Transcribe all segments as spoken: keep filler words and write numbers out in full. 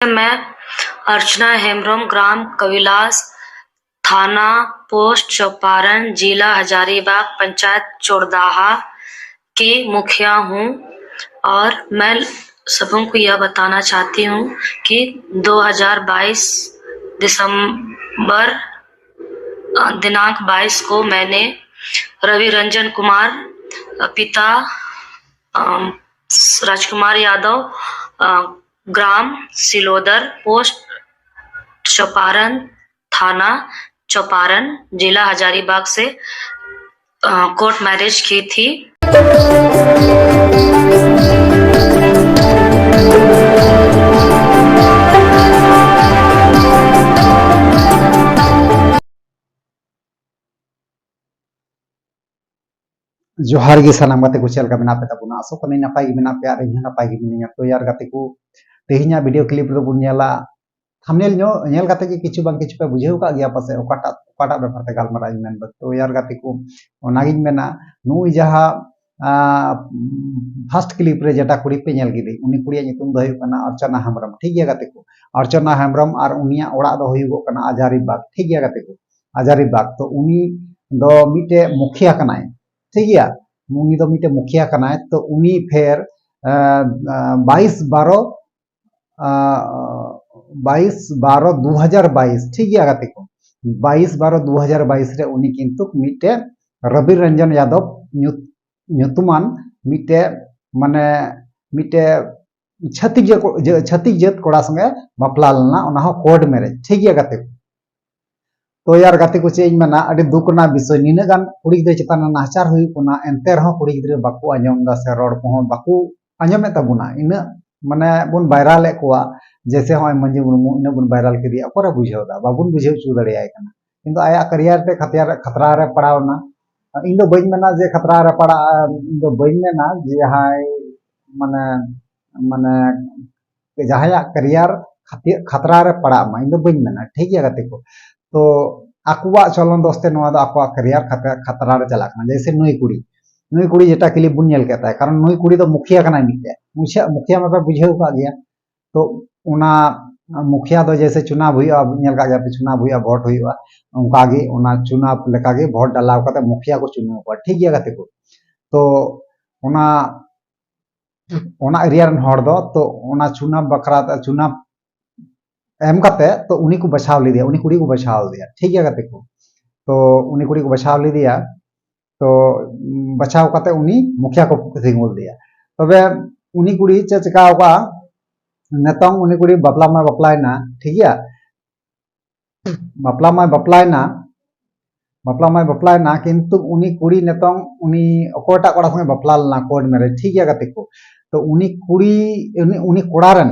मैं अर्चना हेम्ब्रम, ग्राम कविलास, थाना पोस्ट चौपारण, जिला हजारीबाग, पंचायत चोरदाहा की मुखिया हूँ। और मैं सबों को यह बताना चाहती हूँ कि दो हज़ार बाईस दिसंबर, अ, दिनांक बाईस को मैंने रवि रंजन कुमार, अ, पिता, अम, राजकुमार यादव, अ, ग्राम सिलोदर, पोस्ट चौपारण, थाना चौपारण, जिला हजारीबाग से, अ, कोर्ट मैरिज की थी। ᱡᱚᱦᱟᱨ ᱜᱮ ᱥᱟᱱᱟᱢ ᱜᱟᱛᱮ ᱠᱚ, ᱪᱮᱫ ᱞᱮᱠᱟ ᱢᱮᱱᱟᱜ ᱯᱮ ᱛᱟᱵᱚᱱᱟ? ᱟᱥᱚᱜ ᱠᱟᱹᱱᱟᱹᱧ ᱱᱟᱯᱟᱭ ᱜᱮ ᱢᱮᱱᱟᱜ ᱯᱮᱭᱟ ᱟᱨ ᱤᱧ ᱦᱚᱸ ᱱᱟᱯᱟᱭ ᱜᱮ ᱢᱤᱱᱟᱹᱧᱟ᱾ ᱛᱚ ᱭᱟᱨ ᱜᱟᱛᱮ ᱠᱚ, ᱛᱮᱦᱮᱧᱟᱜ ᱵᱷᱤᱰᱤᱭᱳ ᱠᱞᱤᱯ ᱨᱮᱫᱚ ᱵᱚᱱ ᱧᱮᱞᱟ, ᱛᱷᱟᱢᱵᱱᱮᱞ ᱧᱚᱜ ᱧᱮᱞ ᱠᱟᱛᱮ ᱜᱮ ᱠᱤᱪᱷᱩ ᱵᱟᱝ ᱠᱤᱪᱷᱩ ᱯᱮ ᱵᱩᱡᱷᱟᱹᱣ ᱠᱟᱜ ᱜᱮᱭᱟ ᱯᱟᱥᱮᱡ, ᱚᱠᱟᱴᱟᱜ ᱚᱠᱟᱴᱟᱜ ᱵᱮᱯᱟᱨ ᱛᱮ ᱜᱟᱞᱢᱟᱨᱟᱣ ᱤᱧ ᱢᱮᱱᱫᱟ᱾ ᱛᱚ ᱭᱟᱨ ᱜᱟᱛᱮ ᱠᱚ, ᱚᱱᱟᱜᱤᱧ ᱢᱮᱱᱟ, ᱱᱩᱭ ᱡᱟᱦᱟᱸ ᱯᱷᱟᱥᱴ ᱠᱞᱤᱯ ᱨᱮ ᱡᱮᱴᱟ ᱠᱩᱲᱤ ᱯᱮ ᱧᱮᱞ ᱠᱮᱫᱮ, ᱩᱱᱤ ᱠᱩᱲᱤᱭᱟᱜ ᱧᱩᱛᱩᱢ ᱫᱚ ᱦᱩᱭᱩᱜ ᱠᱟᱱᱟ ᱚᱨᱪᱚᱱᱟ ᱦᱮᱢᱵᱨᱚᱢ, ᱴᱷᱤᱠ ᱜᱮᱭᱟ ᱜᱟᱛᱮ ᱠᱚ? ᱚᱨᱪᱚᱱᱟ ᱦᱮᱢᱵᱨᱚᱢ, ᱟᱨ ᱩᱱᱤᱭᱟᱜ ᱚᱲᱟᱜ ᱫᱚ ᱦᱩᱭᱩᱜᱚᱜ ᱠᱟᱱᱟ ᱦᱟᱡᱟᱨᱤᱵᱟᱜᱽ, ᱴᱷᱤᱠ ᱜᱮᱭᱟ ᱜᱟᱛᱮ ᱠᱚ? ᱦᱟᱡᱟᱨᱤᱵᱟᱜᱽ᱾ ᱛᱚ ᱩᱱᱤ ᱫᱚ ᱢᱤᱫᱴᱮᱡ ᱢᱩᱠᱷᱤᱭᱟ ᱠᱟᱱᱟᱭ, ᱴᱷᱤᱠ ᱜᱮᱭᱟ? ᱩᱱᱤ ᱫᱚ ᱢᱤᱫᱴᱮᱡ ᱢᱩᱠᱷᱤᱭᱟ ᱠᱟᱱᱟᱭ᱾ ᱛᱚ ᱩᱱᱤ ᱯᱷᱮᱨ, ᱟᱸ, ᱟᱸ, ᱵᱟᱭᱤᱥ ᱵᱟᱨᱚ, ᱟᱸ, ᱵᱟᱭᱤᱥ ᱵᱟᱨᱚ ᱫᱩ ᱦᱟᱡᱟᱨ ᱵᱟᱭᱤᱥ, ᱴᱷᱤᱠ ᱜᱮᱭᱟ ᱜᱟᱛᱮ ᱠᱚ? ᱵᱟᱭᱤᱥ ᱵᱟᱨᱚ ᱫᱩ ᱦᱟᱡᱟᱨ ᱵᱟᱭᱤᱥ ᱨᱮ ᱩᱱᱤ ᱠᱤᱱᱛᱩ ᱢᱤᱫᱴᱮᱡ ᱨᱚᱵᱤ ᱨᱚᱧᱡᱚᱱ ᱭᱟᱫᱚᱵ ᱧᱩᱛ-, ᱧᱩᱛᱩᱢᱟᱱ ᱢᱤᱫᱴᱮᱡ, ᱢᱟᱱᱮ, ᱢᱤᱫᱴᱮᱡ ᱪᱷᱟᱹᱛᱤᱠ ᱡᱟᱹ-, ᱡᱟᱹ-, ᱪᱷᱟᱹᱛᱤᱠ ᱡᱟᱹᱛ ᱠᱚᱲᱟ ᱥᱚᱸᱜᱮ ᱵᱟᱯᱞᱟ ᱞᱮᱱᱟ, ᱚᱱᱟ ᱦᱚᱸ ᱠᱳᱨᱴ ᱢᱮᱨᱮᱡᱽ, ᱴᱷᱤᱠ ᱜᱮᱭᱟ ᱜᱟᱛᱮ ᱠᱚ? ᱛᱚ ᱭᱟᱨ ᱜᱟᱛᱮ ᱠᱚ, ᱪᱮᱫ ᱤᱧ ᱢᱮᱱᱟ, ᱟᱹᱰᱤ ᱫᱩᱠ ᱨᱮᱱᱟᱜ ᱵᱤᱥᱚᱭ, ᱱᱤᱱᱟᱹᱜ ᱜᱟᱱ ᱠᱩᱲᱤ ᱜᱤᱫᱽᱨᱟᱹ ᱪᱮᱛᱟᱱ ᱨᱮ ᱱᱟᱦᱟᱪᱟᱨ ᱦᱩᱭᱩᱜ ᱠᱟᱱᱟ, ᱮᱱᱛᱮ ᱨᱮᱦᱚᱸ ᱠᱩᱲᱤ ᱜᱤᱫᱽᱨᱟᱹ ᱵᱟᱠᱚ ᱟᱸᱡᱚᱢ ᱮᱫᱟ ᱥᱮ ᱨᱚᱲ ᱠᱚᱦᱚᱸ ᱵᱟᱠᱚ ᱟᱸᱡᱚᱢᱮᱫ ᱛᱟᱵᱚᱱᱟ᱾ ᱤᱱᱟᱹᱜ ᱢᱟᱱᱮ ᱵᱚᱱ ᱵᱟᱭᱨᱟᱞᱮᱫ ᱠᱚᱣᱟ, ᱡᱮᱭᱥᱮ ᱦᱚᱸᱜᱼᱚᱭ ᱢᱟᱹᱡᱷᱤ ᱢᱩᱨᱢᱩ, ᱤᱱᱟᱹᱜ ᱵᱚᱱ ᱵᱟᱭᱨᱟᱞ ᱠᱮᱫᱮᱭᱟ, ᱚᱠᱚᱭ ᱨᱮ ᱵᱩᱡᱷᱟᱹᱣ ᱮᱫᱟ? ᱵᱟᱵᱚᱱ ᱵᱩᱡᱷᱟᱹᱣ ᱦᱚᱪᱚ ᱫᱟᱲᱮᱭᱟᱭ ᱠᱟᱱᱟ᱾ ᱠᱤᱱᱛᱩ ᱟᱭᱟᱜ ᱠᱮᱨᱤᱭᱟᱨ ᱛᱮ ᱠᱷᱟᱛᱭᱟᱨ, ᱠᱷᱟᱛᱨᱟ ᱨᱮ ᱯᱟᱲᱟᱣ ᱮᱱᱟ᱾ ᱤᱧ ᱫᱚ ᱵᱟᱹᱧ ᱢᱮᱱᱟ ᱡᱮ ᱠᱷᱟᱛᱨᱟ ᱨᱮ ᱯᱟᱲᱟᱜᱼᱟ, ᱤᱧ ᱫᱚ ᱵᱟᱹᱧ ᱢᱮᱱᱟ ᱡᱮ ᱡᱟᱦᱟᱸᱭ ᱢᱟᱱᱮ, ᱢᱟᱱᱮ ᱡᱟᱦᱟᱸᱭᱟᱜ ᱠᱮᱨᱤᱭᱟᱨ ᱠᱷᱟᱛᱤ-, ᱠᱷᱟᱛᱨᱟ ᱨᱮ ᱯᱟᱲᱟᱜ ᱢᱟ, ᱤᱧ ᱫᱚ ᱵᱟᱹᱧ ᱢᱮᱱᱟ, ᱴᱷᱤᱠ ᱜᱮᱭᱟ ᱜᱟᱛᱮ ᱠᱚ? ᱛᱚ ᱟᱠᱚᱣᱟᱜ ᱪᱚᱞᱚᱱ ᱫᱚᱥ ᱛᱮ ᱱᱚᱣᱟ ᱫᱚ ᱟᱠᱚᱣᱟᱜ ᱠᱮᱨᱤᱭᱟᱨ ᱠᱷᱟᱛᱨᱟ, ᱠᱷᱟᱛᱨᱟ ᱨᱮ ᱪᱟᱞᱟᱜ ᱠᱟᱱᱟ᱾ ᱡᱮᱭᱥᱮ ᱱᱩᱭ ᱠᱩᱲᱤ, ᱱᱩᱭ ᱠᱩᱲᱤ ᱡᱮᱴᱟ ᱠᱞᱤᱯ ᱵᱚᱱ ᱧᱮᱞ ᱠᱮᱫ ᱛᱟᱭ, ᱠᱟᱨᱚᱱ ᱱᱩᱭ ᱠᱩᱲᱤ ᱫᱚ ᱢᱩᱠᱷᱤᱭᱟ ᱠᱟᱱᱟᱭ ᱢᱤᱫᱴᱮᱡ, ᱢᱩᱠᱷᱤᱭᱟ, ᱢᱩᱠᱷᱤᱭᱟ ᱢᱟᱯᱮ ᱵᱩᱡᱷᱟᱹᱣ ᱠᱟᱜ ᱜᱮᱭᱟ᱾ ᱛᱚ ᱚᱱᱟ ᱢᱩᱠᱷᱤᱭᱟ ᱫᱚ ᱡᱮᱭᱥᱮ ᱪᱩᱱᱟᱵ ᱦᱩᱭᱩᱜᱼᱟ, ᱧᱮᱞ ᱠᱟᱜ ᱜᱮᱭᱟ ᱯᱮ, ᱪᱩᱱᱟᱵ ᱦᱩᱭᱩᱜᱼᱟ, ᱵᱷᱳᱴ ᱦᱩᱭᱩᱜᱼᱟ, ᱚᱱᱠᱟᱜᱮ ᱚᱱᱟ ᱪᱩᱱᱟᱵ ᱞᱮᱠᱟᱜᱮ ᱵᱷᱳᱴ ᱰᱟᱞᱟᱣ ᱠᱟᱛᱮ ᱢᱩᱠᱷᱤᱭᱟ ᱠᱚ ᱪᱩᱱᱟᱹᱣ ᱠᱚᱣᱟ᱾ ᱴᱷᱤᱠ ᱜᱮᱭᱟ ᱜᱟᱛᱮ ᱠᱚ? ᱛᱚ ᱚᱱᱟ ᱚᱱᱟ ᱮᱨᱤᱭᱟ ᱨᱮᱱ ᱦᱚᱲ ᱫᱚ, ᱛᱚ ᱚᱱᱟ ᱪᱩᱱᱟᱵ ᱵᱟᱠᱷᱨᱟ ᱛᱮ, ᱪᱩᱱᱟᱵ ᱮᱢ ᱠᱟᱛᱮ ᱛᱚ ᱩᱱᱤ ᱠᱚ ᱵᱟᱪᱷᱟᱣ ᱞᱮᱫᱮᱭᱟ, ᱩᱱᱤ ᱠᱩᱲᱤ ᱠᱚ ᱵᱟᱪᱷᱟᱣ ᱞᱮᱫᱮᱭᱟ᱾ ᱴᱷᱤᱠ ᱜᱮᱭᱟ ᱜᱟᱛᱮ ᱠᱚ? ᱛᱚ ᱩᱱᱤ ᱠᱩᱲᱤ ᱠᱚ ᱵᱟᱪᱷᱟᱣ ᱞᱮᱫᱮᱭᱟ᱾ ᱛᱚ ᱵᱟᱪᱷᱟᱣ ᱠᱟᱛᱮ ᱩᱱᱤ ᱢᱩᱠᱷᱤᱭᱟ ᱠᱚ ᱛᱤᱸᱜᱩ ᱞᱮᱫᱮᱭᱟ᱾ ᱛᱚᱵᱮ ᱩᱱᱤ ᱠᱩᱲᱤ ᱪᱮᱫ ᱪᱮᱠᱟᱣ ᱠᱟᱜᱼᱟ? ᱱᱤᱛᱚᱝ ᱩᱱᱤ ᱠᱩᱲᱤ ᱵᱟᱯᱞᱟ ᱢᱟᱭ ᱵᱟᱯᱞᱟᱭᱮᱱᱟ, ᱴᱷᱤᱠ ᱜᱮᱭᱟ, ᱵᱟᱯᱞᱟ ᱢᱟᱭ ᱵᱟᱯᱞᱟᱭᱮᱱᱟ, ᱵᱟᱯᱞᱟ ᱢᱟᱭ ᱵᱟᱯᱞᱟᱭᱮᱱᱟ, ᱠᱤᱱᱛᱩ ᱩᱱᱤ ᱠᱩᱲᱤ ᱱᱤᱛᱚᱝ ᱩᱱᱤ ᱚᱠᱚᱭᱴᱟᱜ ᱠᱚᱲᱟ ᱥᱚᱸᱜᱮ ᱵᱟᱯᱞᱟ ᱞᱮᱱᱟ, ᱠᱳᱨᱴ ᱢᱮᱨᱮᱡᱽ, ᱴᱷᱤᱠ ᱜᱮᱭᱟ ᱜᱟᱛᱮ ᱠᱚ? ᱛᱚ ᱩᱱᱤ ᱠᱩᱲᱤ, ᱩᱱᱤ, ᱩᱱᱤ ᱠᱚᱲᱟ ᱨᱮᱱ,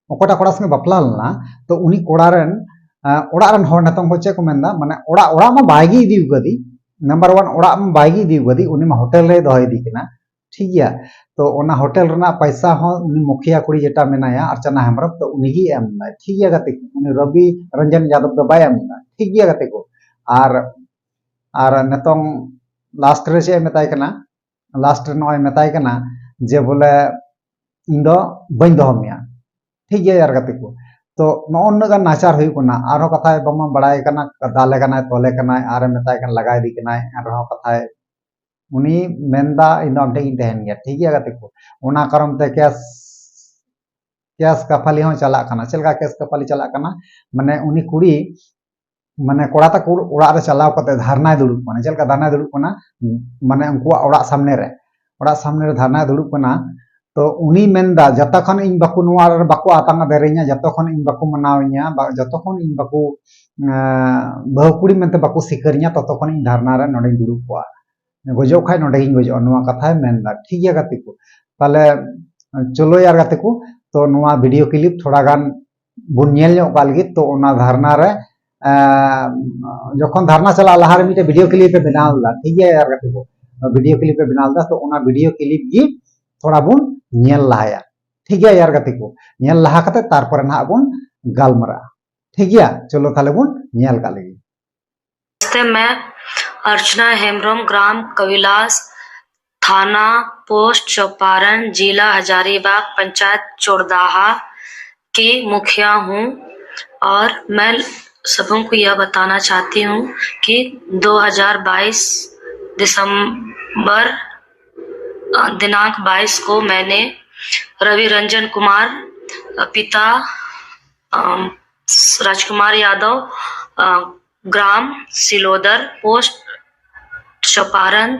ᱚᱠᱚᱭᱴᱟᱜ ᱠᱚᱲᱟ ᱥᱚᱸᱜᱮ ᱵᱟᱯᱞᱟ ᱞᱮᱱᱟ, ᱛᱚ ᱩᱱᱤ ᱠᱚᱲᱟ ᱨᱮᱱ, ᱟᱸ, ᱚᱲᱟᱜ ᱨᱮᱱ ᱦᱚᱲ ᱱᱤᱛᱚᱝ ᱠᱚ ᱪᱮᱫ ᱠᱚ ᱢᱮᱱᱫᱟ, ᱢᱟᱱᱮ ᱚᱲᱟᱜ, ᱚᱲᱟᱜ ᱢᱟ ᱵᱟᱭ ᱜᱮ ᱤᱫᱤ ᱟᱠᱟᱫᱮ, ᱱᱟᱢᱵᱟᱨ ᱚᱣᱟᱱ ᱚᱲᱟᱜ ᱢᱟ ᱵᱟᱭ ᱜᱮ ᱤᱫᱤ ᱟᱠᱟᱫᱮ, ᱩᱱᱤ ᱢᱟ ᱦᱳᱴᱮᱞ ᱨᱮᱭ ᱫᱚᱦᱚᱭᱮᱫᱮ ᱠᱟᱱᱟ, ᱴᱷᱤᱠ ᱜᱮᱭᱟ᱾ ᱛᱚ ᱚᱱᱟ ᱦᱳᱴᱮᱞ ᱨᱮᱱᱟᱜ ᱯᱟᱭᱥᱟ ᱦᱚᱸ ᱩᱱᱤ ᱢᱩᱠᱷᱤᱭᱟ ᱠᱩᱲᱤ ᱡᱮᱴᱟ ᱢᱮᱱᱟᱭᱟ, ᱟᱨᱪᱟᱱᱟ ᱦᱮᱢᱵᱨᱚᱢ, ᱛᱚ ᱩᱱᱤ ᱜᱮᱭ ᱮᱢ ᱮᱫᱟ, ᱴᱷᱤᱠ ᱜᱮᱭᱟ ᱜᱟᱛᱮ ᱠᱚ? ᱩᱱᱤ ᱨᱚᱵᱤ ᱨᱚᱧᱡᱚᱱ ᱭᱟᱫᱚᱵ ᱫᱚ ᱵᱟᱭ ᱮᱢ ᱮᱫᱟ, ᱴᱷᱤᱠ ᱜᱮᱭᱟ ᱜᱟᱛᱮ ᱠᱚ? ᱟᱨ, ᱟᱨ ᱱᱤᱛᱚᱝ ᱞᱟᱥᱴ ᱨᱮ ᱪᱮᱫ ᱮ ᱢᱮᱛᱟᱭ ᱠᱟᱱᱟ? ᱞᱟᱥᱴ ᱨᱮ ᱱᱚᱜᱼᱚᱭ ᱢᱮᱛᱟᱭ ᱠᱟᱱᱟ ᱡᱮ ᱵᱚᱞᱮ, "ᱤᱧ ᱫᱚ ᱵᱟᱹᱧ ᱫᱚᱦᱚ ᱢᱮᱭᱟ", ᱴᱷᱤᱠ ᱜᱮᱭᱟ ᱭᱟᱨ ᱜᱟᱛᱮ ᱠᱚ? ᱛᱚ ᱱᱚᱜᱼᱚ ᱱᱩᱱᱟᱹᱜ ᱜᱟᱱ ᱱᱟᱦᱟᱪᱟᱨ ᱦᱩᱭᱩᱜ ᱠᱟᱱᱟ᱾ ᱟᱨᱦᱚᱸ ᱠᱟᱛᱷᱟᱭ ᱵᱟᱝᱢᱟ ᱵᱟᱲᱟᱭ ᱠᱟᱱᱟ, ᱫᱟᱞᱮ ᱠᱟᱱᱟᱭ, ᱛᱚᱞᱮ ᱠᱟᱱᱟᱭ, ᱟᱨᱮ ᱢᱮᱛᱟᱭ ᱠᱟᱱᱟ ᱞᱟᱜᱟ ᱤᱫᱤ ᱠᱟᱱᱟᱭ, ᱮᱱᱨᱮᱦᱚᱸ ᱠᱟᱛᱷᱟᱭ, ᱩᱱᱤ ᱢᱮᱱᱫᱟ, "ᱤᱧ ᱫᱚ ᱟᱢ ᱴᱷᱮᱱ ᱜᱤᱧ ᱛᱟᱦᱮᱱ ᱜᱮᱭᱟ", ᱴᱷᱤᱠ ᱜᱮᱭᱟ ᱜᱟᱛᱮ ᱠᱚ? ᱚᱱᱟ ᱠᱟᱨᱚᱱ ᱛᱮ ᱠᱮᱥ, ᱠᱮᱥ ᱠᱟᱯᱷᱟᱞᱤ ᱦᱚᱸ ᱪᱟᱞᱟᱜ ᱠᱟᱱᱟ᱾ ᱪᱮᱫ ᱞᱮᱠᱟ ᱠᱮᱥ ᱠᱟᱯᱷᱟᱞᱤ ᱪᱟᱞᱟᱜ ᱠᱟᱱᱟ? ᱢᱟᱱᱮ ᱩᱱᱤ ᱠᱩᱲᱤ, ᱢᱟᱱᱮ ᱠᱚᱲᱟ ᱛᱟᱠᱚ ᱚᱲᱟᱜ ᱨᱮ ᱪᱟᱞᱟᱣ ᱠᱟᱛᱮ ᱫᱷᱟᱨᱱᱟᱭ ᱫᱩᱲᱩᱵ ᱠᱟᱱᱟ᱾ ᱪᱮᱫ ᱞᱮᱠᱟ ᱫᱷᱟᱨᱱᱟᱭ ᱫᱩᱲᱩᱵ ᱠᱟᱱᱟ? ᱢᱟᱱᱮ ᱩᱱᱠᱩᱣᱟᱜ ᱚᱲᱟᱜ ᱥᱟᱢᱱᱮ ᱨᱮ, ᱚᱲᱟᱜ ᱥᱟᱢᱱᱮ ᱨᱮ ᱫᱷᱟᱨᱱᱟᱭ ᱫᱩᱲᱩᱵ ᱠᱟᱱᱟ᱾ ᱛᱚ ᱩᱱᱤ ᱢᱮᱱᱫᱟ, "ᱡᱚᱛᱚ ᱠᱷᱚᱱ ᱤᱧ ᱵᱟᱠᱚ ᱱᱚᱣᱟ ᱨᱮ ᱵᱟᱠᱚ ᱟᱛᱟᱝ ᱟᱫᱮᱨᱤᱧᱟ, ᱡᱚᱛᱚ ᱠᱷᱚᱱ ᱤᱧ ᱵᱟᱠᱚ ᱢᱟᱱᱟᱣᱤᱧᱟ, ᱵᱟ-, ᱡᱚᱛᱚ ᱠᱷᱚᱱ ᱤᱧ ᱵᱟᱠᱚ, ᱮᱸ, ᱵᱟᱹᱦᱩ ᱠᱩᱲᱤ ᱢᱮᱱᱛᱮ ᱵᱟᱠᱚ ᱥᱤᱠᱟᱹᱨᱤᱧᱟ, ᱛᱚᱛᱚ ᱠᱷᱚᱱ ᱤᱧ ᱫᱷᱟᱨᱱᱟ ᱨᱮ ᱱᱚᱰᱮᱧ ᱫᱩᱲᱩᱵ ᱠᱚᱜᱼᱟ᱾ ᱜᱚᱡᱚᱜ ᱠᱷᱟᱡ ᱱᱚᱰᱮ ᱜᱤᱧ ᱜᱚᱡᱚᱜᱼᱟ", ᱱᱚᱣᱟ ᱠᱟᱛᱷᱟᱭ ᱢᱮᱱᱫᱟ᱾ ᱴᱷᱤᱠ ᱜᱮᱭᱟ ᱜᱟᱛᱮ ᱠᱚ? ᱛᱟᱦᱞᱮ ᱪᱚᱞᱚ ᱭᱟᱨ ᱜᱟᱛᱮ ᱠᱚ, ᱛᱚ ᱱᱚᱣᱟ ᱵᱷᱤᱰᱤᱭᱳ ᱠᱞᱤᱯ ᱛᱷᱚᱲᱟ ᱜᱟᱱ ᱵᱚᱱ ᱧᱮᱞ ᱧᱚᱜ ᱠᱟᱜ ᱞᱟᱹᱜᱤᱫ᱾ ᱛᱚ ᱚᱱᱟ ᱫᱷᱟᱨᱱᱟ ᱨᱮ, ᱮᱸ, ᱡᱚᱠᱷᱚᱱ ᱫᱷᱟᱨᱱᱟ ᱪᱟᱞᱟᱜ ᱞᱟᱦᱟ ᱨᱮ ᱢᱤᱫᱴᱮᱱ ᱵᱷᱤᱰᱤᱭᱳ ᱠᱞᱤᱯ ᱮ ᱵᱮᱱᱟᱣ ᱞᱮᱫᱟ, ᱴᱷᱤᱠ ᱜᱮᱭᱟ ᱭᱟᱨ ᱜᱟᱛᱮ ᱠᱚ? ᱵᱷᱤᱰᱤᱭᱳ ᱠᱞᱤᱯ ᱮ ᱵᱮᱱᱟᱣ ᱞᱮᱫᱟ, ᱛᱚ ᱚᱱᱟ ᱵᱷᱤᱰᱤᱭᱳ ᱠᱞᱤᱯ ᱜᱮ ᱛᱷᱚᱲᱟ ᱵᱚᱱ ᱧᱮᱞ ᱞᱟᱦᱟᱭᱟ᱾ ᱴᱷᱤᱠ ᱜᱮᱭᱟ ᱭᱟᱨ ᱜᱟᱛᱮ ᱠᱚ? ᱧᱮᱞ ᱞᱟᱦᱟ ᱠᱟᱛᱮ ᱛᱟᱨᱯᱚᱨᱮ ᱱᱟᱦᱟᱜ ᱵᱚᱱ ᱜᱟᱞᱢᱟᱨᱟᱜᱼᱟ᱾ ᱴᱷᱤᱠ ᱜᱮᱭᱟ, ᱪᱚᱞᱚ ᱛᱟᱦᱞᱮ ᱵᱚᱱ ᱧᱮᱞ ᱠᱟᱜ ᱞᱮᱜᱮ᱾ नमस्ते, मैं अर्चना हेम्ब्रम, ग्राम कविलास, थाना पोस्ट चौपारण, जिला हजारीबाग, पंचायत चोरदाहा। की मुखिया हूँ और मैं सबों को यह बताना चाहती हूँ कि दो हज़ार बाईस दिसंबर, अ, दिनांक बाईस को मैंने रवि रंजन कुमार, अ, पिता, अम, राजकुमार यादव, अ, ग्राम सिलोदर, पोस्ट चौपारण,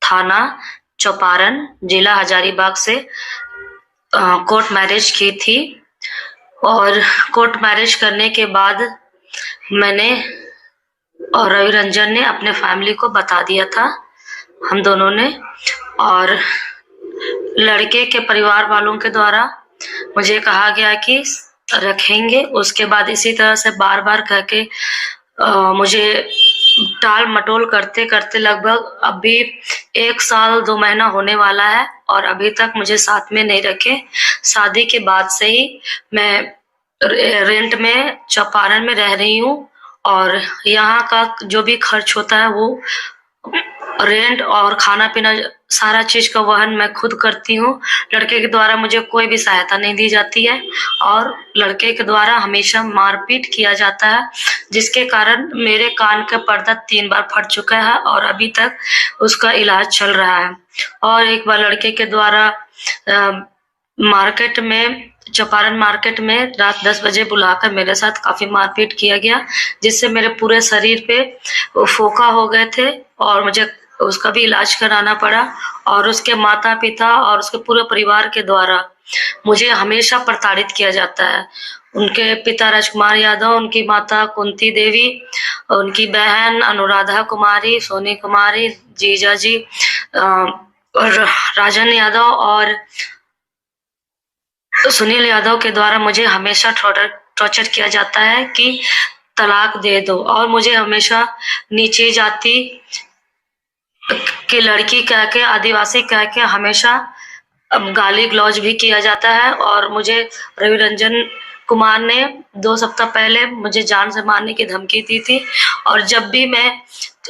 थाना चौपारण, जिला हजारीबाग से, अ, कोर्ट मैरिज की थी। और कोर्ट मैरिज करने के बाद मैंने और रवि रंजन ने अपने फैमिली को बता दिया था, हम दोनों ने। और लड़के के परिवार वालों के द्वारा मुझे कहा गया कि रखेंगे। उसके बाद इसी तरह से बार-बार कह के, अ, मुझे टाल-मटोल करते-करते लगभग अभी एक साल दो महीना होने वाला है और अभी तक मुझे साथ में नहीं रखे। शादी के बाद से ही मैं रे-, रेंट में चौपारण में रह रही हूँ और यहाँ का जो भी खर्च होता है वो रेंट और खाना पीना, सारा चीज का वहन मैं खुद करती हूँ। लड़के के द्वारा मुझे कोई भी सहायता नहीं दी जाती है और लड़के के द्वारा हमेशा मारपीट किया जाता है, जिसके कारण मेरे कान का पर्दा तीन बार फट चुका है और अभी तक उसका इलाज चल रहा है। और एक बार लड़के के द्वारा, अ, मार्केट में, चौपारण मार्केट में रात दस बजे बुलाकर मेरे साथ काफी मारपीट किया गया, जिससे मेरे पूरे शरीर पे फोका हो गए थे और मुझे उसका भी इलाज कराना पड़ा। और उसके माता-पिता और उसके पूरे परिवार के द्वारा मुझे हमेशा प्रताड़ित किया जाता है। उनके पिता राजकुमार यादव, उनकी माता कुंती देवी, उनकी बहन अनुराधा कुमारी, सोनी कुमारी, जीजा जी, अ, और राजन यादव और सुनील यादव के द्वारा मुझे हमेशा टॉर्चर, टॉर्चर किया जाता है कि तलाक दे दो और मुझे हमेशा नीची जाति की लड़की कह के, आदिवासी कह के हमेशा, अम, गाली गलौज भी किया जाता है। और मुझे रवि रंजन कुमार ने दो सप्ताह पहले मुझे जान से मारने की धमकी दी थी और जब भी मैं,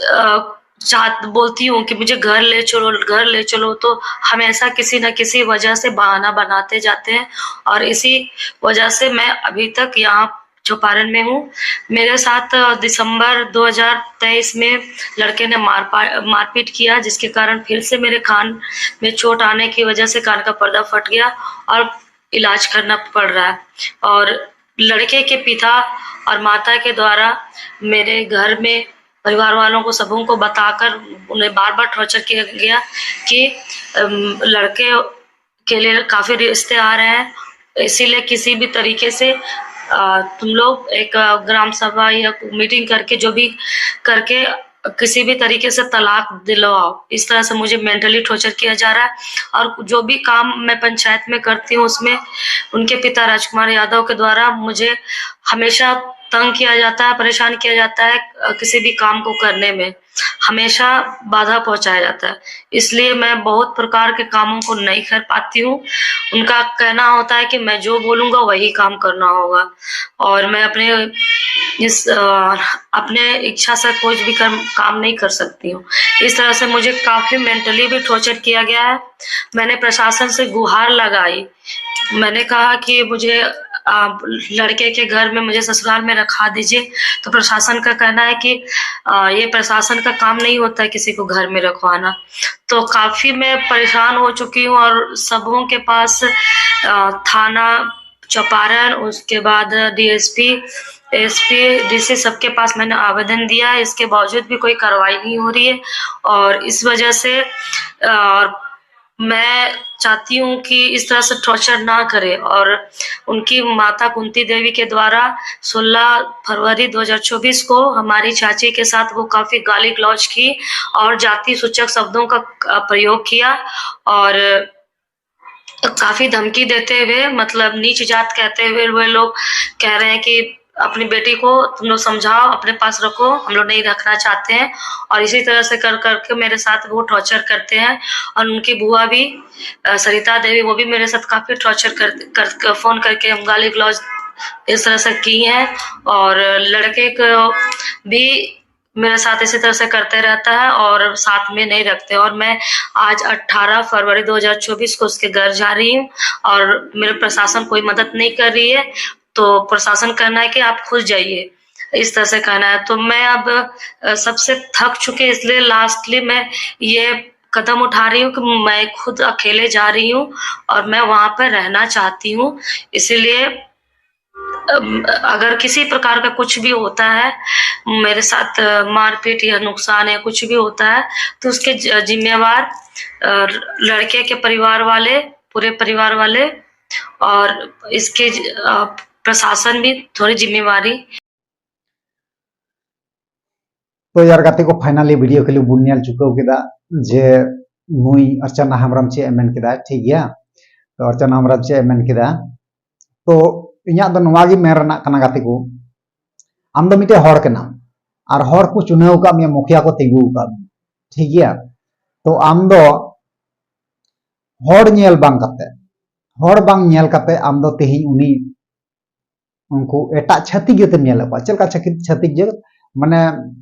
अ, चाह बोलती हूँ कि मुझे घर ले चलो, घर ले चलो, तो हमेशा किसी न किसी वजह से बहाना बनाते जाते हैं। और इसी वजह से मैं अभी तक यहाँ चौपारण में हूँ। मेरे साथ दिसंबर दो हज़ार तेईस में लड़के ने मारपा-, मारपीट किया, जिसके कारण फिर से मेरे कान में चोट आने की वजह से कान का पर्दा फट गया और इलाज करना पड़ रहा है। और लड़के के पिता और माता के द्वारा मेरे घर में परिवार वालों को, सबों को बताकर उन्हें बार-बार टॉर्चर किया गया कि, अम, लड़के के लिए काफ़ी रिश्ते आ रहे हैं, इसीलिए किसी भी तरीके से, अ, तुम लोग एक, अ, ग्राम सभा या मीटिंग करके, जो भी करके, किसी भी तरीके से तलाक दिलवाओ। इस तरह से मुझे मेंटली टॉर्चर किया जा रहा है और जो भी काम मैं पंचायत में करती हूँ, उसमें उनके पिता राजकुमार यादव के द्वारा मुझे हमेशा तंग किया जाता है, परेशान किया जाता है, अ, किसी भी काम को करने में हमेशा बाधा पहुँचाया जाता है। इसलिए मैं बहुत प्रकार के कामों को नहीं कर पाती हूँ। उनका कहना होता है कि मैं जो बोलूँगा, वही काम करना होगा और मैं अपने इस, अ, अपने इच्छा से कुछ भी कर्म, काम नहीं कर सकती हूँ। इस तरह से मुझे काफ़ी मेंटली भी टॉर्चर किया गया है। मैंने प्रशासन से गुहार लगाई, मैंने कहा कि मुझे, अ, लड़के के घर में, मुझे ससुराल में रखा दीजिए। तो प्रशासन का कहना है कि, अ, ये प्रशासन का काम नहीं होता है किसी को घर में रखवाना। तो काफ़ी मैं परेशान हो चुकी हूँ और सबों के पास, अ, थाना चौपारण, उसके बाद डीएसपी, एसपी, डीसी, सबके पास मैंने आवेदन दिया है। इसके बावजूद भी कोई कार्रवाई नहीं हो रही है और इस वजह से, अ, और मैं चाहती हूँ कि इस तरह से टॉर्चर ना करें। और उनकी माता कुंती देवी के द्वारा सोलह फरवरी दो हज़ार चौबीस को हमारी चाची के साथ वो काफ़ी गाली गलौज की और जाति सूचक शब्दों का, अ, प्रयोग किया और काफ़ी धमकी देते हुए, मतलब नीच जात कहते हुए वे लोग कह रहे हैं कि अपनी बेटी को तुम लोग समझाओ, अपने पास रखो, हम लोग नहीं रखना चाहते हैं। और इसी तरह से कर करके मेरे साथ वो टॉर्चर करते हैं। और उनकी बुआ भी, अ, सरिता देवी, वो भी मेरे साथ काफ़ी टॉर्चर कर, कर, कर, फ़ोन करके हम गाली गलौज इस तरह से की हैं। और लड़के को भी मेरे साथ इसी तरह से करते रहता है और साथ में नहीं रखते। और मैं आज अठारह फरवरी दो हज़ार चौबीस को उसके घर जा रही हूँ और मेरे प्रशासन कोई मदद नहीं कर रही है। तो प्रशासन कहना है कि आप खुद जाइए, इस तरह से कहना है। तो मैं अब, अ, सबसे थक चुके, इसलिए लास्टली मैं ये कदम उठा रही हूँ कि मैं खुद अकेले जा रही हूँ और मैं वहां पर रहना चाहती हूँ। इसीलिए, अम, अगर किसी प्रकार का कुछ भी होता है, मेरे साथ, अ, मारपीट या नुकसान या कुछ भी होता है, तो उसके ज-, जिम्मेवार, अ, लड़के के परिवार वाले, पूरे परिवार वाले, और इसके ज-, अ, प्रशासन भी थोड़ी जिम्मेवारी। तो यार गाते को, finally video clip ᱵᱚᱱ ᱧᱮᱞ ᱪᱩᱠᱟᱹᱣ ᱠᱮᱫᱟ ᱡᱮ ᱱᱩᱭ ᱚᱨᱪᱟᱱᱟ ᱦᱮᱢᱵᱨᱚᱢ ᱪᱮᱫ ᱮ ᱢᱮᱱ ᱠᱮᱫᱟ, ᱴᱷᱤᱠ ᱜᱮᱭᱟ᱾ ᱛᱚ ᱚᱨᱪᱟᱱᱟ ᱦᱮᱢᱵᱨᱚᱢ ᱪᱮᱫ ᱮ ᱢᱮᱱ ᱠᱮᱫᱟ, ᱛᱚ ᱤᱧᱟᱹᱜ ᱫᱚ ᱱᱚᱣᱟ ᱜᱮ ᱢᱮᱱ ᱨᱮᱱᱟᱜ ᱠᱟᱱᱟ ᱜᱟᱛᱮ ᱠᱚ, ᱟᱢ ᱫᱚ ᱢᱤᱫᱴᱮᱡ ᱦᱚᱲ ᱠᱟᱱᱟᱢ ᱟᱨ ᱦᱚᱲ ᱠᱚ ᱪᱩᱱᱟᱹᱣ ᱟᱠᱟᱫ ᱢᱮᱭᱟ, ᱢᱩᱠᱷᱤᱭᱟ ᱠᱚ ᱛᱤᱸᱜᱩ ᱟᱠᱟᱫ ᱢᱮᱭᱟ, ᱴᱷᱤᱠ ᱜᱮᱭᱟ᱾ ᱛᱚ ᱟᱢ ᱫᱚ ᱦᱚᱲ ᱧᱮᱞ ᱵᱟᱝ ᱠᱟᱛᱮ, ᱦᱚᱲ ᱵᱟᱝ ᱧᱮᱞ ᱠᱟᱛᱮ ᱟᱢ ᱫᱚ ᱛᱮᱦᱮᱧ ᱩᱱᱤ ᱩᱱᱠᱩ ᱮᱴᱟᱜ ᱪᱷᱟᱹᱛᱤᱠ ᱡᱟᱹᱛᱮᱢ ᱧᱮᱞᱮᱫ ᱠᱚᱣᱟ᱾ ᱪᱮᱫ ᱞᱮᱠᱟ ᱪᱷᱟᱹᱛᱤᱠ, ᱪᱷᱟᱹᱛᱤᱠ ᱡᱟᱹᱛ? ᱢᱟᱱᱮ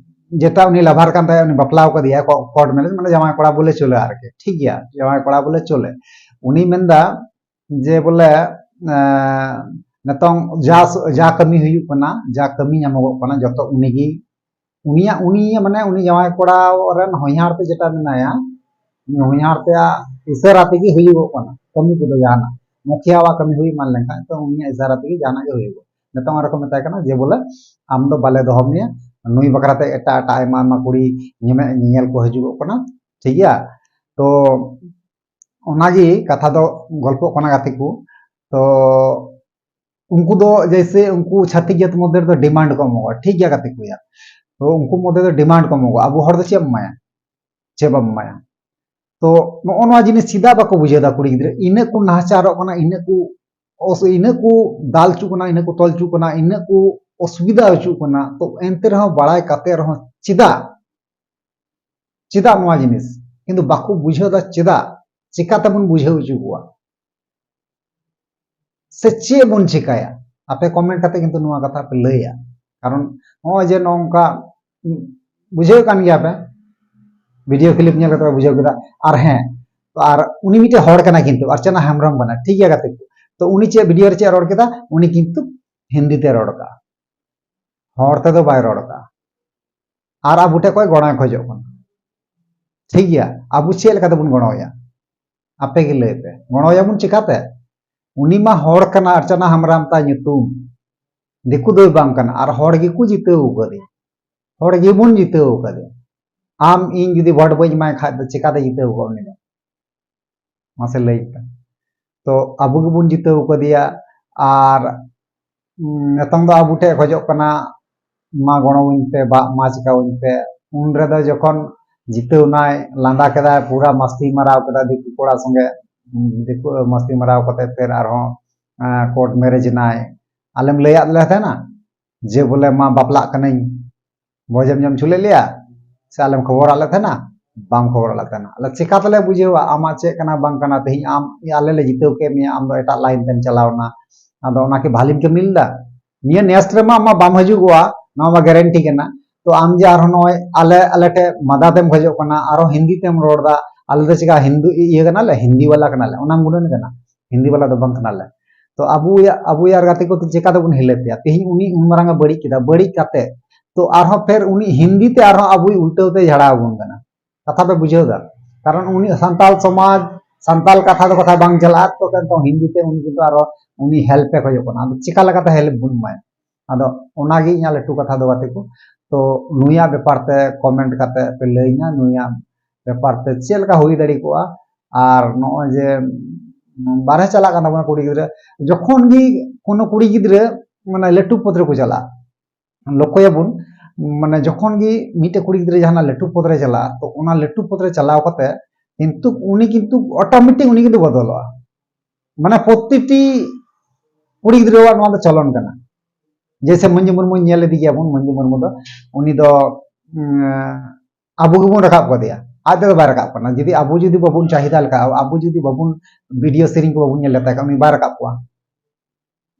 ᱡᱮᱴᱟ ᱩᱱᱤ ᱞᱟᱵᱷᱟᱨ ᱠᱟᱱ ᱛᱟᱭᱟ, ᱩᱱᱤ ᱵᱟᱯᱞᱟᱣ ᱠᱟᱫᱮᱭᱟ, ᱠᱚ-, ᱠᱳᱨᱴ ᱢᱮᱨᱮᱡᱽ, ᱢᱟᱱᱮ ᱡᱟᱶᱟᱭ ᱠᱚᱲᱟ ᱵᱚᱞᱮ ᱪᱚᱞᱮ ᱟᱨᱠᱤ, ᱴᱷᱤᱠ ᱜᱮᱭᱟ, ᱡᱟᱶᱟᱭ ᱠᱚᱲᱟ ᱵᱚᱞᱮ ᱪᱚᱞᱮ᱾ ᱩᱱᱤ ᱢᱮᱱᱫᱟ ᱡᱮ ᱵᱚᱞᱮ, ᱮᱸ, ᱱᱤᱛᱚᱝ ᱡᱟ ᱥ-, ᱡᱟ ᱠᱟᱹᱢᱤ ᱦᱩᱭᱩᱜ ᱠᱟᱱᱟ, ᱡᱟ ᱠᱟᱹᱢᱤ ᱧᱟᱢᱚᱜᱚᱜ ᱠᱟᱱᱟ, ᱡᱚᱛᱚ ᱩᱱᱤᱜᱮ, ᱩᱱᱤᱭᱟᱜ, ᱩᱱᱤ ᱢᱟᱱᱮ ᱩᱱᱤ ᱡᱟᱶᱟᱭ ᱠᱚᱲᱟ ᱨᱮᱱ ᱦᱚᱧᱦᱟᱨ ᱛᱮ ᱡᱮᱴᱟ ᱢᱮᱱᱟᱭᱟ, ᱩᱱᱤ ᱦᱚᱧᱦᱟᱨ ᱛᱮᱭᱟᱜ ᱤᱥᱟᱹᱨᱟ ᱛᱮᱜᱮ ᱦᱩᱭᱩᱜᱚᱜ ᱠᱟᱱᱟ ᱠᱟᱹᱢᱤ ᱠᱚᱫᱚ᱾ ᱡᱟᱦᱟᱱᱟᱜ ᱢᱩᱠᱷᱤᱭᱟᱣᱟᱜ ᱠᱟᱹᱢᱤ ᱦᱩᱭ ᱮᱢᱟᱱ ᱞᱮᱱᱠᱷᱟᱱ, ᱛᱚ ᱩᱱᱤᱭᱟᱜ ᱤᱥᱟᱹᱨᱟ ᱛᱮᱜᱮ ᱡᱟᱦᱟᱱᱟᱜ ᱜᱮ ᱦᱩᱭᱩᱜᱚᱜ᱾ ᱱᱤᱛᱚᱝ ᱟᱨ ᱠᱚ ᱢᱮᱛᱟᱭ ᱠᱟᱱᱟ ᱡᱮ ᱵᱚᱞᱮ ᱟᱢ ᱫᱚ ᱵᱟᱞᱮ ᱫᱚᱦᱚ ᱢᱮᱭᱟ, ᱱᱩᱭ ᱵᱟᱠᱷᱨᱟ ᱛᱮ ᱮᱴᱟᱜ ᱮᱴᱟᱜ ᱟᱭᱢᱟ ᱟᱭᱢᱟ ᱠᱩᱲᱤ ᱧᱮᱢᱮ-, ᱧᱮᱧᱮᱞ ᱠᱚ ᱦᱤᱡᱩᱜᱚᱜ ᱠᱟᱱᱟ, ᱴᱷᱤᱠ ᱜᱮᱭᱟ᱾ ᱛᱚ ᱚᱱᱟᱜᱮ ᱠᱟᱛᱷᱟ ᱫᱚ ᱜᱚᱞᱯᱚᱜ ᱠᱟᱱᱟ ᱜᱟᱛᱮ ᱠᱚ᱾ ᱛᱚ ᱩᱱᱠᱩ ᱫᱚ ᱡᱮᱭᱥᱮ ᱩᱱᱠᱩ ᱪᱷᱟᱹᱛᱤᱠ ᱡᱟᱹᱛ ᱢᱚᱫᱽᱫᱷᱮ ᱨᱮᱫᱚ ᱰᱤᱢᱟᱱᱰ ᱠᱚ ᱮᱢᱚᱜᱼᱟ, ᱴᱷᱤᱠ ᱜᱮᱭᱟ ᱜᱟᱛᱮ ᱠᱚ ᱭᱟ᱾ ᱛᱚ ᱩᱱᱠᱩ ᱢᱚᱫᱽᱫᱷᱮ ᱫᱚ ᱰᱤᱢᱟᱱᱰ ᱠᱚ ᱮᱢᱚᱜᱼᱟ, ᱟᱵᱚ ᱦᱚᱲ ᱫᱚ ᱪᱮᱫ ᱮᱢ ᱮᱢᱟᱭᱟ, ᱪᱮᱫ ᱵᱟᱢ ᱮᱢᱟᱭᱟ᱾ ᱛᱚ ᱱᱚᱜᱼᱚ ᱱᱚᱣᱟ ᱡᱤᱱᱤᱥ ᱪᱮᱫᱟᱜ ᱵᱟᱠᱚ ᱵᱩᱡᱷᱟᱹᱣ ᱫᱟ ᱠᱩᱲᱤ ᱜᱤᱫᱽᱨᱟᱹ? ᱤᱱᱟᱹᱜ ᱠᱚ ᱱᱟᱦᱟᱪᱟᱨᱚᱜ ᱠᱟᱱᱟ, ᱤᱱᱟᱹᱜ ᱠᱚ ᱚᱥ-, ᱤᱱᱟᱹᱜ ᱠᱚ ᱫᱟᱞ ᱦᱚᱪᱚᱜ ᱠᱟᱱᱟ, ᱤᱱᱟᱹᱜ ᱠᱚ ᱛᱚᱞ ᱦᱚᱪᱚᱜ ᱠᱟᱱᱟ, ᱤᱱᱟᱹᱜ ᱠᱚ ᱚᱥᱩᱵᱤᱫᱷᱟ ᱦᱚᱪᱚᱜ ᱠᱟᱱᱟ, ᱛᱚ ᱮᱱᱛᱮ ᱨᱮᱦᱚᱸ ᱵᱟᱲᱟᱭ ᱠᱟᱛᱮ ᱨᱮᱦᱚᱸ ᱪᱮᱫᱟᱜ? ᱪᱮᱫᱟᱜ ᱱᱚᱣᱟ ᱡᱤᱱᱤᱥ? ᱠᱤᱱᱛᱩ ᱵᱟᱠᱚ ᱵᱩᱡᱷᱟᱹᱣ ᱫᱟ ᱪᱮᱫᱟᱜ? ᱪᱮᱠᱟ ᱛᱮᱵᱚᱱ ᱵᱩᱡᱷᱟᱹᱣ ᱦᱚᱪᱚ ᱠᱚᱣᱟ? ᱥᱮ ᱪᱮᱫ ᱵᱚᱱ ᱪᱮᱠᱟᱭᱟ? ᱟᱯᱮ ᱠᱚᱢᱮᱱᱴ ᱠᱟᱛᱮ ᱠᱤᱱᱛᱩ ᱱᱚᱣᱟ ᱠᱟᱛᱷᱟ ᱯᱮ ᱞᱟᱹᱭᱟ᱾ ᱠᱟᱨᱚᱱ ᱱᱚᱜᱼᱚᱭ ᱡᱮ ᱱᱚᱝᱠᱟ, ᱩᱸ, ᱵᱩᱡᱷᱟᱹᱣ ᱠᱟᱱ ᱜᱮᱭᱟ ᱯᱮ, ᱵᱷᱤᱰᱤᱭᱳ ᱠᱞᱤᱯ ᱧᱮᱞ ᱠᱟᱛᱮ ᱯᱮ ᱵᱩᱡᱷᱟᱹᱣ ᱠᱮᱫᱟ᱾ ᱟᱨ ᱦᱮᱸ, ᱛᱚ ᱟᱨ ᱩᱱᱤ ᱢᱤᱫᱴᱮᱱ ᱦᱚᱲ ᱠᱟᱱᱟᱭ, ᱠᱤᱱᱛᱩ ᱟᱨᱪᱟᱱᱟ ᱦᱮᱢᱵᱨᱚᱢ ᱠᱟᱱᱟᱭ, ᱴᱷᱤᱠ ᱜᱮᱭᱟ ᱜᱟᱛᱮ ᱠᱚ᱾ ᱛᱚ ᱩᱱᱤ ᱪᱮᱫ ᱵᱷᱤᱰᱤᱭᱳ ᱨᱮ ᱪᱮᱫ ᱨᱚᱲ ᱠᱮᱫᱟ? ᱩᱱᱤ ᱠᱤᱱᱛᱩ ᱦᱤᱱᱫᱤ ᱛᱮ ᱨᱚᱲ ᱠᱟᱜᱼᱟ, ᱦᱚᱲ ᱛᱮᱫᱚ ᱵᱟᱭ ᱨᱚᱲ ᱠᱟᱜᱼᱟ᱾ ᱟᱨ ᱟᱵᱚ ᱴᱷᱮᱱ ᱠᱷᱚᱱ ᱜᱚᱲᱚᱭ ᱠᱷᱚᱡᱚᱜ ᱠᱟᱱᱟ᱾ ᱴᱷᱤᱠ ᱜᱮᱭᱟ, ᱟᱵᱚ ᱪᱮᱫ ᱞᱮᱠᱟ ᱛᱮᱵᱚᱱ ᱜᱚᱲᱚᱣᱟᱭᱟ? ᱟᱯᱮ ᱜᱮ ᱞᱟᱹᱭ ᱯᱮ, ᱜᱚᱲᱚᱣᱟᱭᱟᱵᱚᱱ ᱪᱤᱠᱟᱛᱮ? ᱩᱱᱤ ᱢᱟ ᱦᱚᱲ ᱠᱟᱱᱟ, ᱟᱨᱪᱟᱱᱟ ᱦᱮᱢᱵᱨᱚᱢ ᱛᱟᱭ ᱧᱩᱛᱩᱢ, ᱫᱤᱠᱩ ᱫᱚᱭ ᱵᱟᱝ ᱠᱟᱱᱟ᱾ ᱟᱨ ᱦᱚᱲ ᱜᱮᱠᱚ ᱡᱤᱛᱟᱹᱣ ᱟᱠᱟᱫᱮᱭᱟ, ᱦᱚᱲ ᱜᱮᱵᱚᱱ ᱡᱤᱛᱟᱹᱣ ᱟᱠᱟᱫᱮᱭᱟ᱾ ᱟᱢ ᱤᱧ ᱡᱩᱫᱤ ᱵᱷᱳᱴ ᱵᱟᱹᱧ ᱮᱢᱟᱭ ᱠᱷᱟᱡ ᱫᱚ ᱪᱤᱠᱟᱛᱮ ᱡᱤᱛᱟᱹᱣ ᱠᱚᱜᱼᱟ ᱩᱱᱤ ᱫᱚ? ᱢᱟᱥᱮ ᱞᱟᱹᱭ ᱯᱮ᱾ ᱛᱚ ᱟᱵᱚ ᱜᱮᱵᱚᱱ ᱡᱤᱛᱟᱹᱣ ᱟᱠᱟᱫᱮᱭᱟ᱾ ᱟᱨ ᱩᱸ, ᱱᱤᱛᱚᱝ ᱫᱚ ᱟᱵᱚ ᱴᱷᱮᱱ ᱠᱷᱚᱡᱚᱜ ᱠᱟᱱᱟ, ᱢᱟ ᱜᱚᱲᱚᱣᱟᱹᱧ ᱯᱮ, ᱵᱟ ᱢᱟ ᱪᱤᱠᱟᱹᱣᱟᱹᱧ ᱯᱮ᱾ ᱩᱱ ᱨᱮᱫᱚ ᱡᱚᱠᱷᱚᱱ ᱡᱤᱛᱟᱹᱣ ᱱᱟᱭ, ᱞᱟᱸᱫᱟ ᱠᱮᱫᱟᱭ, ᱯᱩᱨᱟ ᱢᱟᱥᱛᱤ ᱢᱟᱨᱟᱣ ᱠᱮᱫᱟ ᱫᱤᱠᱩ ᱠᱚᱲᱟ ᱥᱚᱸᱜᱮ, ᱩᱸ, ᱫᱤᱠᱩ ᱢᱟᱥᱛᱤ ᱢᱟᱨᱟᱣ ᱠᱟᱛᱮ ᱯᱷᱮᱨ ᱟᱨᱦᱚᱸ, ᱟᱸ, ᱠᱳᱨᱴ ᱢᱮᱨᱮᱡᱽ ᱮᱱᱟᱭ᱾ ᱟᱞᱮᱢ ᱞᱟᱹᱭᱟᱫ ᱞᱮ ᱛᱟᱦᱮᱱᱟ ᱡᱮ ᱵᱚᱞᱮ ᱢᱟ ᱵᱟᱯᱞᱟᱜ ᱠᱟᱹᱱᱟᱹᱧ, ᱵᱷᱚᱡᱮᱢ ᱡᱚᱢ ᱦᱚᱪᱚ ᱞᱮᱫ ᱞᱮᱭᱟ? ᱥᱮ ᱟᱞᱮᱢ ᱠᱷᱚᱵᱚᱨᱟᱫ ᱞᱮ ᱛᱟᱦᱮᱱᱟ? ᱵᱟᱢ ᱠᱷᱚᱵᱚᱨᱟᱫ ᱞᱮ ᱛᱟᱦᱮᱱᱟ᱾ ᱟᱞᱮ ᱪᱮᱠᱟ ᱛᱮᱞᱮ ᱵᱩᱡᱷᱟᱹᱣᱟ ᱟᱢᱟᱜ ᱪᱮᱫ ᱠᱟᱱᱟ ᱵᱟᱝ ᱠᱟᱱᱟ? ᱛᱮᱦᱮᱧ ᱟᱢ, ᱟᱞᱮ ᱞᱮ ᱡᱤᱛᱟᱹᱣ ᱠᱮᱫ ᱢᱮᱭᱟ, ᱟᱢ ᱫᱚ ᱮᱴᱟᱜ ᱞᱟᱭᱤᱱ ᱛᱮᱢ ᱪᱟᱞᱟᱣ ᱮᱱᱟ, ᱟᱫᱚ ᱚᱱᱟ ᱠᱤ ᱵᱷᱟᱞᱤᱢ ᱠᱟᱹᱢᱤ ᱞᱮᱫᱟ? ᱱᱤᱭᱟᱹ ᱱᱮᱥᱴ ᱨᱮᱢᱟ ᱟᱢ ᱢᱟ ᱵᱟᱢ ᱦᱤᱡᱩᱜᱚᱜᱼᱟ, ᱱᱚᱣᱟ ᱢᱟ ᱜᱮᱨᱮᱱᱴᱤ ᱠᱟᱱᱟ᱾ ᱛᱚ ᱟᱢ ᱡᱮ ᱟᱨᱦᱚᱸ ᱱᱚᱜᱼᱚᱭ ᱟᱞᱮ, ᱟᱞᱮ ᱴᱷᱮᱱ ᱢᱟᱫᱟ ᱛᱮᱢ ᱠᱷᱚᱡᱚᱜ ᱠᱟᱱᱟ, ᱟᱨᱦᱚᱸ ᱦᱤᱱᱫᱤ ᱛᱮᱢ ᱨᱚᱲ ᱮᱫᱟ, ᱟᱞᱮ ᱫᱚ ᱪᱮᱠᱟ ᱦᱤᱱᱫᱩ ᱤᱭᱟᱹ ᱠᱟᱱᱟᱞᱮ, ᱦᱤᱱᱫᱤ ᱵᱟᱞᱟ ᱠᱟᱱᱟᱞᱮ, ᱚᱱᱟ ᱜᱩᱱᱟᱹᱱ ᱠᱟᱱᱟ, ᱦᱤᱱᱫᱤ ᱵᱟᱞᱟ ᱫᱚ ᱵᱟᱝ ᱠᱟᱱᱟᱞᱮ᱾ ᱛᱚ ᱟᱵᱚᱭᱟᱜ, ᱟᱵᱚᱭᱟᱜ ᱜᱟᱛᱮ ᱠᱚ ᱪᱮᱠᱟ ᱛᱮᱵᱚᱱ ᱦᱤᱞᱟᱹ ᱯᱮᱭᱟ? ᱛᱮᱦᱮᱧ ᱩᱱᱤ ᱩᱱ ᱢᱟᱨᱟᱝ ᱮ ᱵᱟᱹᱲᱤᱡ ᱠᱮᱫᱟ, ᱵᱟᱹᱲᱤᱡ ᱠᱟᱛᱮ ᱛᱚ ᱟᱨᱦᱚᱸ ᱯᱷᱮᱨ ᱩᱱᱤ ᱦᱤᱱᱫᱤ ᱛᱮ ᱟᱨᱦᱚᱸ ᱟᱵᱚᱭ ᱩᱞᱴᱟᱹᱣ ᱛᱮ ᱡᱷᱟᱲᱟᱣ ᱟᱵᱚᱱ ᱠᱟᱱᱟ᱾ ᱠᱟᱛᱷᱟ ᱯᱮ ᱵᱩᱡᱷᱟᱹᱣ ᱫᱟ? ᱠᱟᱨᱚᱱ ᱩᱱᱤ ᱥᱟᱱᱛᱟᱞ ᱥᱚᱢᱟᱡᱽ, ᱥᱟᱱᱛᱟᱞ ᱠᱟᱛᱷᱟ ᱫᱚ ᱠᱟᱛᱷᱟ ᱵᱟᱝ ᱪᱟᱞᱟᱜᱼᱟ, ᱛᱚ ᱱᱤᱛᱚᱝ ᱦᱤᱱᱫᱤ ᱛᱮ ᱩᱱᱤ ᱠᱤᱱᱛᱩ ᱟᱨᱚ ᱩᱱᱤ ᱦᱮᱞᱯ ᱮ ᱠᱷᱚᱡᱚᱜ ᱠᱟᱱᱟ᱾ ᱟᱫᱚ ᱪᱮᱠᱟ ᱞᱮᱠᱟᱛᱮ ᱦᱮᱞᱯ ᱵᱚᱱ ᱮᱢᱟᱭᱟ? ᱟᱫᱚ ᱚᱱᱟᱜᱮ ᱤᱧᱟᱹᱜ ᱞᱟᱹᱴᱩ ᱠᱟᱛᱷᱟ ᱫᱚ ᱜᱟᱛᱮ ᱠᱚ᱾ ᱛᱚ ᱱᱩᱭᱟᱜ ᱵᱮᱯᱟᱨ ᱛᱮ ᱠᱚᱢᱮᱱᱴ ᱠᱟᱛᱮ ᱯᱮ ᱞᱟᱹᱭᱟᱹᱧᱟ, ᱱᱩᱭᱟᱜ ᱵᱮᱯᱟᱨ ᱛᱮ ᱪᱮᱫ ᱞᱮᱠᱟ ᱦᱩᱭ ᱫᱟᱲᱮ ᱠᱚᱜᱼᱟ᱾ ᱟᱨ ᱱᱚᱜᱼᱚᱭ ᱡᱮ ᱵᱟᱨᱦᱮ ᱪᱟᱞᱟᱜ ᱠᱟᱱ ᱛᱟᱵᱚᱱᱟ ᱠᱩᱲᱤ ᱜᱤᱫᱽᱨᱟᱹ, ᱡᱚᱠᱷᱚᱱ ᱜᱮ ᱠᱳᱱᱳ ᱠᱩᱲᱤ ᱜᱤᱫᱽᱨᱟᱹ ᱢᱟᱱᱮ ᱞᱟᱹᱴᱩ ᱯᱚᱫ ᱨᱮᱠᱚ ᱪᱟᱞᱟᱜᱼᱟ, ᱞᱚᱠᱠᱷᱚᱭᱟᱵᱚᱱ, ᱢᱟᱱᱮ ᱡᱚᱠᱷᱚᱱ ᱜᱮ ᱢᱤᱫᱴᱮᱡ ᱠᱩᱲᱤ ᱜᱤᱫᱽᱨᱟᱹ ᱡᱟᱦᱟᱱᱟᱜ ᱞᱟᱹᱴᱩ ᱯᱚᱫ ᱨᱮ ᱪᱟᱞᱟᱜᱼᱟ, ᱛᱚ ᱚᱱᱟ ᱞᱟᱹᱴᱩ ᱯᱚᱫ ᱨᱮ ᱪᱟᱞᱟᱣ ᱠᱟᱛᱮ ᱠᱤᱱᱛᱩ ᱩᱱᱤ ᱠᱤᱱᱛᱩ ᱚᱴᱳᱢᱮᱴᱤᱠ ᱩᱱᱤ ᱠᱤᱱᱛᱩ ᱵᱚᱫᱚᱞᱚᱜᱼᱟ᱾ ᱢᱟᱱᱮ ᱯᱨᱚᱛᱤᱴᱤ ᱠᱩᱲᱤ ᱜᱤᱫᱽᱨᱟᱹᱣᱟᱜ ᱱᱚᱣᱟ ᱫᱚ ᱪᱚᱞᱚᱱ ᱠᱟᱱᱟ᱾ ᱡᱮᱭᱥᱮ ᱢᱟᱹᱱᱡᱤ ᱢᱩᱨᱢᱩ ᱧᱮᱞ ᱤᱫᱤ ᱜᱮᱭᱟᱵᱚᱱ, ᱢᱟᱹᱱᱡᱤ ᱢᱩᱨᱢᱩ ᱫᱚ ᱩᱱᱤ ᱫᱚ, ᱩᱸ, ᱟᱵᱚ ᱜᱮᱵᱚᱱ ᱨᱟᱠᱟᱵ ᱠᱟᱫᱮᱭᱟ, ᱟᱡ ᱛᱮᱫᱚ ᱵᱟᱭ ᱨᱟᱠᱟᱵ ᱠᱟᱱᱟ᱾ ᱡᱩᱫᱤ ᱟᱵᱚ ᱡᱩᱫᱤ ᱵᱟᱵᱚᱱ ᱪᱟᱦᱤᱫᱟ ᱞᱮᱠᱟ, ᱟᱵᱚ ᱡᱩᱫᱤ ᱵᱟᱵᱚᱱ ᱵᱷᱤᱰᱤᱭᱳ ᱥᱮᱨᱮᱧ ᱠᱚ ᱵᱟᱵᱚᱱ ᱧᱮᱞ ᱞᱮᱛᱟᱭ ᱠᱷᱟᱱ ᱩᱱᱤ ᱵᱟᱭ ᱨᱟᱠᱟᱵ ᱠᱚᱜᱼᱟ᱾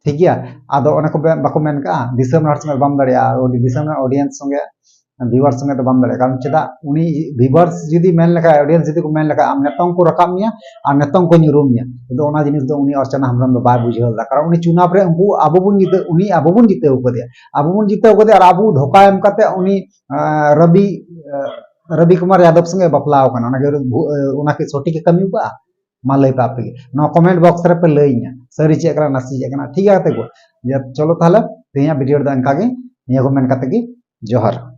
ᱴᱷᱤᱠ ᱜᱮᱭᱟ? ᱟᱫᱚ ᱚᱱᱮ ᱠᱚ ᱵᱮ-, ᱵᱟᱠᱚ ᱢᱮᱱ ᱠᱟᱜᱼᱟ, ᱫᱤᱥᱚᱢ ᱨᱮᱱ ᱦᱚᱲ ᱥᱚᱸᱜᱮ ᱵᱟᱢ ᱫᱟᱲᱮᱭᱟᱜᱼᱟ, ᱩᱱᱤ ᱫᱤᱥᱚᱢ ᱨᱮᱱ ᱚᱰᱤᱭᱮᱱᱥ ᱥᱚᱸᱜᱮ ᱵᱷᱤᱣᱟᱨ ᱥᱚᱸᱜᱮ ᱫᱚ ᱵᱟᱢ ᱫᱟᱲᱮᱭᱟᱜᱼᱟ᱾ ᱠᱟᱨᱚᱱ ᱪᱮᱫᱟᱜ, ᱩᱱᱤ ᱵᱷᱤᱣᱟᱨ ᱡᱩᱫᱤ ᱢᱮᱱ ᱞᱮᱠᱷᱟᱡ, ᱚᱰᱤᱭᱮᱱᱥ ᱡᱩᱫᱤ ᱠᱚ ᱢᱮᱱ ᱞᱮᱠᱷᱟᱡ, ᱟᱢ ᱱᱤᱛᱚᱝ ᱠᱚ ᱨᱟᱠᱟᱵ ᱢᱮᱭᱟ ᱟᱨ ᱱᱤᱛᱚᱝ ᱠᱚ ᱧᱩᱨᱩᱢ ᱢᱮᱭᱟ, ᱠᱤᱱᱛᱩ ᱚᱱᱟ ᱡᱤᱱᱤᱥ ᱫᱚ ᱩᱱᱤ ᱚᱨᱪᱚᱱᱟ ᱦᱮᱢᱵᱨᱚᱢ ᱫᱚ ᱵᱟᱭ ᱵᱩᱡᱷᱟᱹᱣ ᱞᱮᱫᱟ᱾ ᱠᱟᱨᱚᱱ ᱩᱱᱤ ᱪᱩᱱᱟᱵ ᱨᱮ ᱩᱱᱠᱩ ᱟᱵᱚ ᱵᱚᱱ ᱡᱤᱛᱟᱹ ᱩᱱᱤ ᱟᱵᱚ ᱵᱚᱱ ᱡᱤᱛᱟᱹᱣ ᱠᱟᱫᱮᱭᱟ, ᱟᱵᱚ ᱵᱚᱱ ᱡᱤᱛᱟᱹᱣ ᱠᱟᱫᱮᱭᱟ ᱟᱨ ᱟᱵᱚ ᱫᱷᱳᱠᱟ ᱮᱢ ᱠᱟᱛᱮ ᱩᱱᱤ ᱟᱸ, ᱨᱚᱵᱤ ᱟᱸ, ᱨᱚᱵᱤ ᱠᱩᱢᱟᱨ ᱭᱟᱫᱚᱵ ᱥᱚᱸᱜᱮ ᱵᱟᱯᱞᱟ ᱟᱠᱟᱱᱟ᱾ ᱚᱱᱟᱜᱮ ᱵᱷᱩ-, ᱟᱸ, ᱚᱱᱟ ᱠᱤ ᱥᱚᱴᱷᱤᱠ ᱮ ᱠᱟᱹᱢᱤ ᱠᱟᱜᱼᱟ? ᱢᱟ ᱞᱟᱹᱭ ᱯᱮ ᱟᱯᱮ ᱜᱮ᱾ ᱱᱚᱣᱟ comment box ᱨᱮᱯᱮ ᱞᱟᱹᱭ ᱤᱧᱟ, ᱥᱟᱹᱨᱤ ᱪᱮᱫ ᱠᱟᱱᱟ, ᱱᱟᱥᱮ ᱪᱮᱫ ᱠᱟᱱᱟ᱾ ᱴᱷᱤᱠ ᱜᱮᱭᱟ ᱜᱟᱛᱮ ᱠᱚ, ᱡᱮ ᱪᱚᱞᱚ ᱛᱟᱦᱞᱮ ᱛᱮᱦᱮᱧᱟᱜ video ᱨᱮᱫᱚ ᱚᱱᱠᱟ ᱜᱮ᱾ ᱱᱤᱭᱟᱹ ᱠᱚ ᱢᱮᱱ ᱠᱟᱛᱮ ᱜᱮ ᱡᱚᱦᱟᱨ᱾